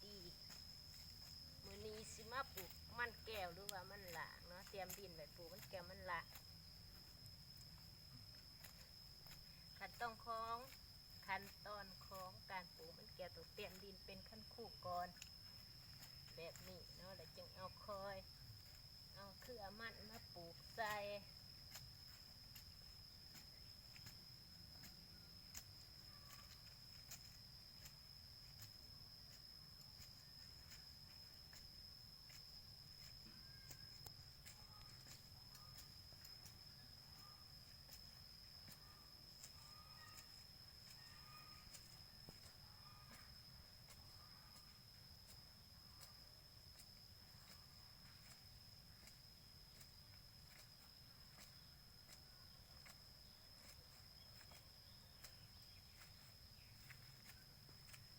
ດີ ມື້ນີ້ຊິມາປູກມັນແກ້ວ ຫຼືວ່າມັນຫຼາກເນາະ, ຕຽມດິນໄວ້ປູກມັນແກ້ວມັນຫຼາກ. ຂັ້ນຕອນຂອງ ຂັ້ນຕອນຂອງການປູກມັນແກ້ວ ຕ້ອງຕຽມດິນເປັນຄັນຄູກ່ອນ ແບບນີ້ເນາະ, ແລ້ວຈຶ່ງເອົາຄອຍ ເອົາເຄືອມັນມາປູກໃສ່.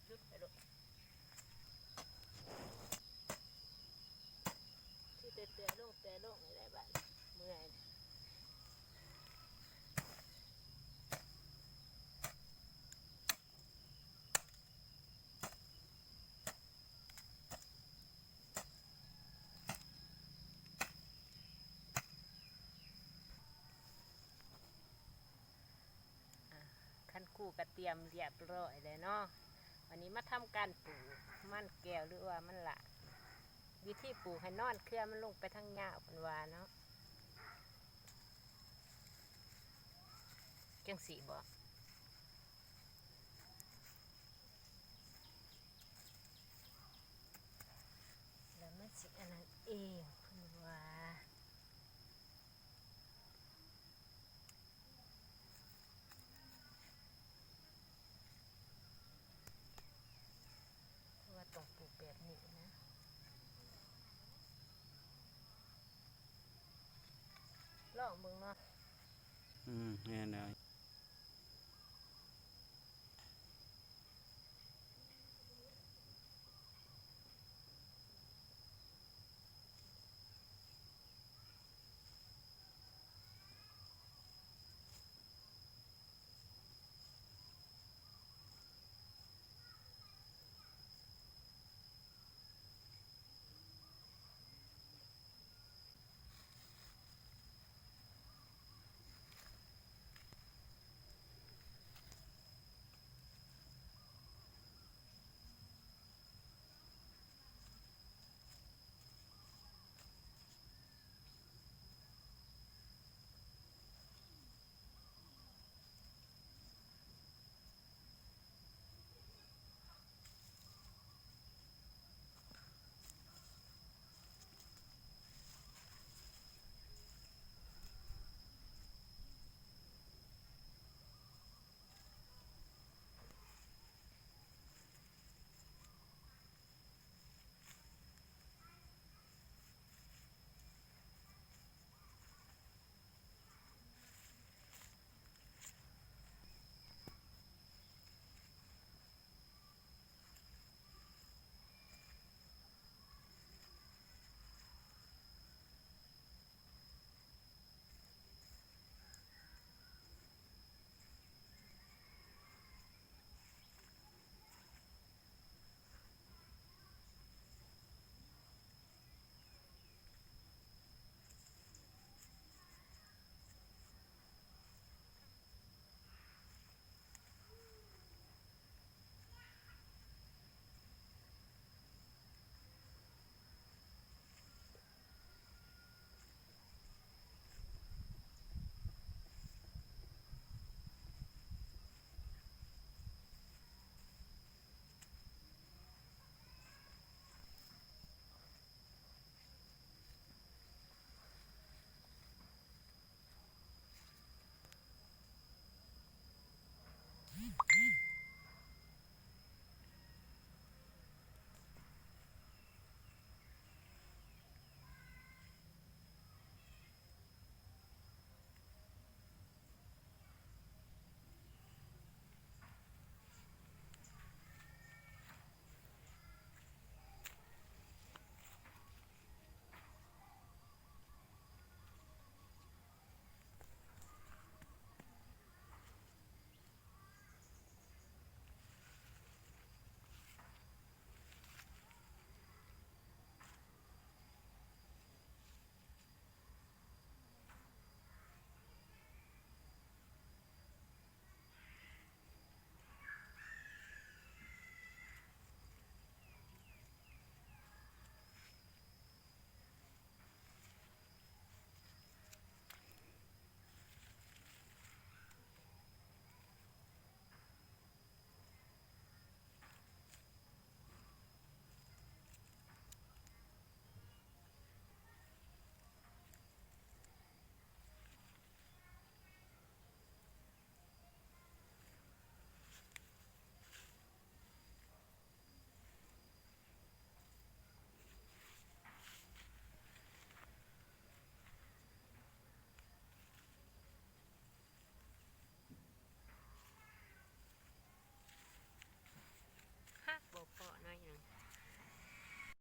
ຢຸດໄປໂລດ ຊິແຕ່ແຕ່ລົງແຕ່ລົງນີ້ແຫຼະ ບາດເມື່ອຍ. ຄັນຄູກະຕຽມລຽບຮ້ອຍແລ້ວເນາະ, ບາດນີ້ມາທຳການປູກມັນແກ້ວ ຫຼືວ່າມັນຫຼາກ. ວິທີປູກໃຫ້ນອນເຄືອມັນລົງໄປທາງຍາວ ເພິ່ນວ່າເນາະ. ຈັ່ງຊີ້ບໍ? ແລ້ວມັນຊິອັນນັ້ນເອງ ເພິ່ນວ່າ. ຄືວ່າຕ້ອງປູກແບບນີ້ນະ. ລອງເບິ່ງເນາະ. ອືມ ແມ່ນແລ້ວ.